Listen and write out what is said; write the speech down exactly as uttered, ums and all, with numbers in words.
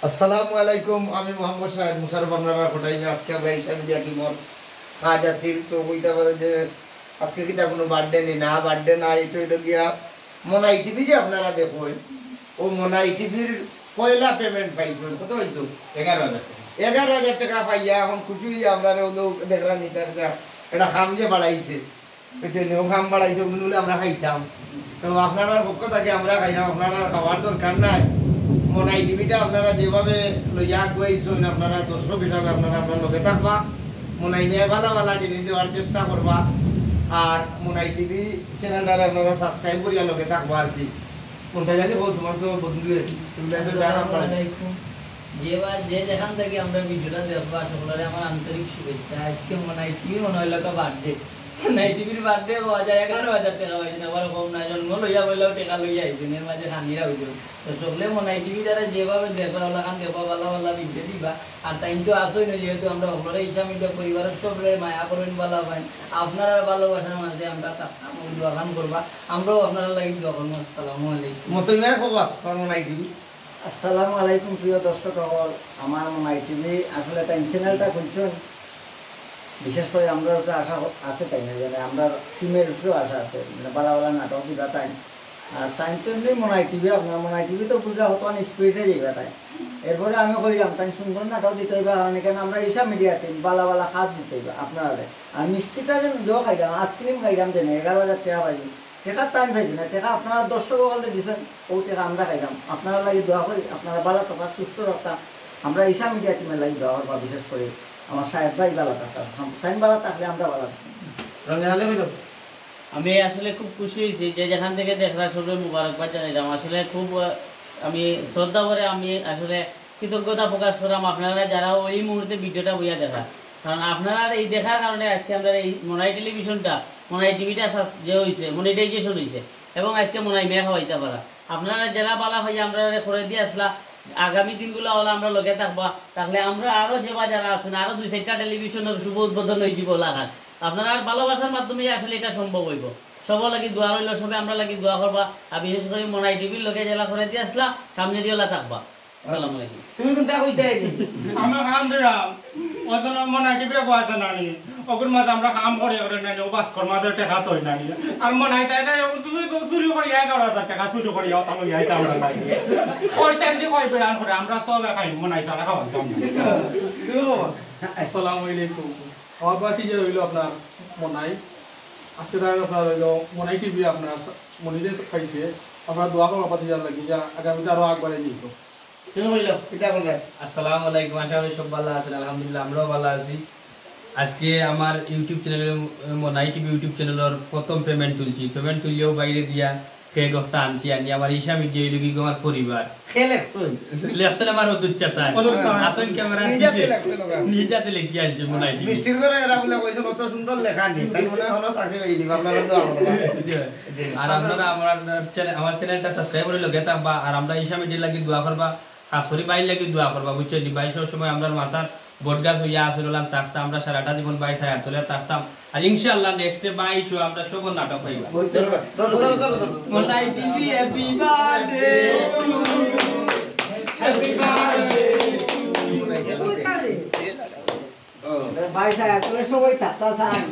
আসসালামু আলাইকুম, আমি মোহাম্মদ শাহেদ মুশারফ, আপনারা কোথায়? আজকে আমরা ঈশা মিডিয়া টিমর কাজ আছিল, তো কইতে পারে যে আজকে কিতা কোনো বার্থডে নেই, না বার্থডে না, এটা হইল গিয়া মনাই টিভি যে আপনারা দেখুন, ও মনাই টিভির পয়লা পেমেন্ট পাইছেন। কত পাইছো? এগারো হাজার টাকা। এগারো হাজার টাকা পাইয়া এখন খুশি হইয়া আমরা ওদের দেখরা নিতে একটা কাম যে বাড়াইছে, বুঝছেন? ও কাম বাড়াইছে, ওগুলো বলে আমরা খাইতাম। তো আপনারার পক্ষ থেকে আমরা খাইলাম, আপনারার খাওয়ার দরকার নাই। মনাই টিভিটা আপনারা যেভাবে লইয়া আগুয়াইছেন, আপনারা দর্শক হিসাবে আপনারা আপনার লগে থাকবা, মনাই মিয়া ভালা ভালা জিনিস দেওয়ার চেষ্টা করবা। আর মনাই টিভি চ্যানেলটারে আপনারা সাবস্ক্রাইব করিয়া লগে থাকবা আর কি। মনটা জানি বল, তোমার তো বন্ধু, তুমি তো জানো। আসসালামু আলাইকুম। যে বা যে যেখান থেকে আমরা ভিডিওটা দেখবা, সকলের আমার আন্তরিক শুভেচ্ছা। আজকে মনাই টিভি মনে হইলো একটা বার্থডে। মনাই টিভির বার্থডে হওয়া যায়, এগারো হাজার টাকা পাইছেন, আবার কম না, জন্ম লইয়া বললেও টাকা লইয়া আইছেন, এর মাঝে খানিরা হইল। তো সকলে মনাই টিভি যারা যেভাবে দেখলা, ওলা খান দেখবা, ভালা ভালা ভিডিও দিবা। আর তাই তো আসই না, যেহেতু আমরা সকলের ঈশা মিডিয়া পরিবারের সকলে মায়া করেন, ভালা পাইন, আপনারা ভালোবাসার মাঝে আমরা থাকতাম, ওই দোয়া খান করবা, আমরাও আপনারা লাগি দোয়া করবো। আসসালামু আলাইকুম। মতই না খবর, তোমার মনাই টিভি। আসসালামু আলাইকুম প্রিয় দর্শক সকল, আমার মনাই টিভি আসলে তাই চ্যানেলটা খুলছেন, বিশেষ করে আমরা উপরে আশা হ-, আছে তাই না, মানে আমরা টিমের উপরেও আশা আছে, মানে ভালা ভালা নাটক দিবা তাই। আর তাই তো এমনি মনাই টিভি, আপনার মনাই টিভি তো বুঝা হতো অনেক স্পিডে যাইবা তাই। এরপরে আমি কইলাম তাই সুন্দর নাটক দিতে হইবা, কারণ এখানে আমরা ঈশা মিডিয়া টিম ভালা ভালা কাজ দিতে হইবা আপনারা। আর মিষ্টিটা যেন দো খাইলাম, আইসক্রিম খাইলাম যেন এগারো হাজার টাকা পাইলাম। টেকা টাইম পাইছি না, টেকা আপনারা দর্শক হকলে দিছেন, ও টেকা আমরা খাইলাম। আপনারা লাগি দোয়া করি, আপনারা ভালা থাকবা, সুস্থ থাকবা। আমরা ঈশা মিডিয়া টিমের লাগি দোয়া করবা, বিশেষ করে আমার শাহেদ ভাই ভালা থাকবা, তাই ভালা থাকলে আমরা ভালা থাকবো। রঙের আলো হইল। আমি আসলে খুব খুশি হয়েছি যে যেখান থেকে দেখরা সবরে মুবারকবাদ জানাইলাম। আসলে খুব, আহ, আমি শ্রদ্ধা ভরে আমি আসলে কৃতজ্ঞতা প্রকাশ করাম আপনারা যারা ওই মুহূর্তে ভিডিওটা বইয়া দেখা, কারণ আপনারা এই দেখার কারণে আজকে আমরা এই মনাই টেলিভিশনটা, মনাই টিভিটা সাস-, যে হইছে, মনিটাইজেশন হইছে, এবং আজকে মনাই মিয়া খাওয়াইতে পারা। আপনারা যারা ভালা পাইয়া আমরা করে দিয়ে আসলা, আগামী দিনগুলো হলে আমরা লগে থাকবা, তাহলে আমরা আরো যে বা যারা আছেন, আরো দুই চারটা টেলিভিশনের শুভ উদ্বোধন হয়ে দিব লাখান। আপনারা আর ভালোবাসার মাধ্যমে আসলে এটা সম্ভব হইব। সব লাগি দোয়া রইল, সবে আমরা লাগি দোয়া করবা। আর বিশেষ করে মনাই টিভির লগে জেলা করে দিয়ে আসলা, সামনে দিয়ে ওলা থাকবা। আসসালামু আলাইকুম। তুমি কিন্তু দেখো ইতাই নি। আমরা কাম দিলাম, ওই জন্য মনাই টিভি কো আছে নানি, ওগুর মাঝে আমরা কাম করি, ওরে নানি, ও বাস কর মাঝে টেকা তো নানি। আর মনাই তাই না, ও তুই তো চুরি করি এগারো হাজার টাকা চুরি করি, ও তাহলে যাইতে আমরা নানি। ওই টাইম যে কয় বেড়ান করে, আমরা সব খাই, মনাই তারা খাওয়ান তো আমরা। তুমি বাবা। আসসালামু আলাইকুম। আমার বাতিজা হইল আপনার মনাই। আজকে তাই আপনার হইল মনাই টিভি আপনার মনিটাইজ পাইছে। আপনার দোয়া করবা বাতিজার লাগি, যা আগামীতে আরো আগবাড়ে যাইতো। তুমি কইলাও, কিতা করবে? আসসালামু আলাইকুম, আশা করি সব ভালো আছেন। আলহামদুলিল্লাহ, আমরাও ভালো আছি। আজকে আমার YouTube চ্যানেলে, মনাই টিভি YouTube চ্যানেলের প্রথম পেমেন্ট তুলছি। পেমেন্ট তুলিয়াও বাইরে দিয়া কেক একটা আনছি, আনি আমার ঈশা মিডিয়া হইল কি আমার পরিবার। কে লেখছইন? লেখছইন আমার অদূর চাচা। অদূর চাচা। আসইন ক্যামেরা নিজে হাতে পিছে। লেখছইন ওরা। নিজে হাতে লেখি আনছি মনাই টিভি। মিষ্টির ঘরে এরা বলে কইছেন, "অত সুন্দর লেখা নেই।" তাই মনে হয় হলো চাকরি হয়ে গেলি, আপনারা তো আমার। আর আপনারা আমার চ্যানেল, আমার চ্যানেলটা সাবস্ক্রাইব করে লগে থাকবা, আর আমরা ঈশা মিডিয়ার লাগি দোয়া করবা, খাস করি ভাইর লাগি দোয়া করবা, বুঝছেন নি? ভাই সব সময় আমরার মাথার বটগাছ হইয়া আছে, ওলান থাকতা, আমরা সারাটা জীবন ভাই ছায়ার তলে থাকতাম। আর ইনশাআল্লাহ নেক্সট ডে ভাই শো আমরা সব নাটক হইবা। ধরো, ধরো, ধরো, ধরো, ধরো। মনাই TV, happy birthday to you, happy birthday to you। ভাই ছায়ার তলে সবাই থাকতা চান।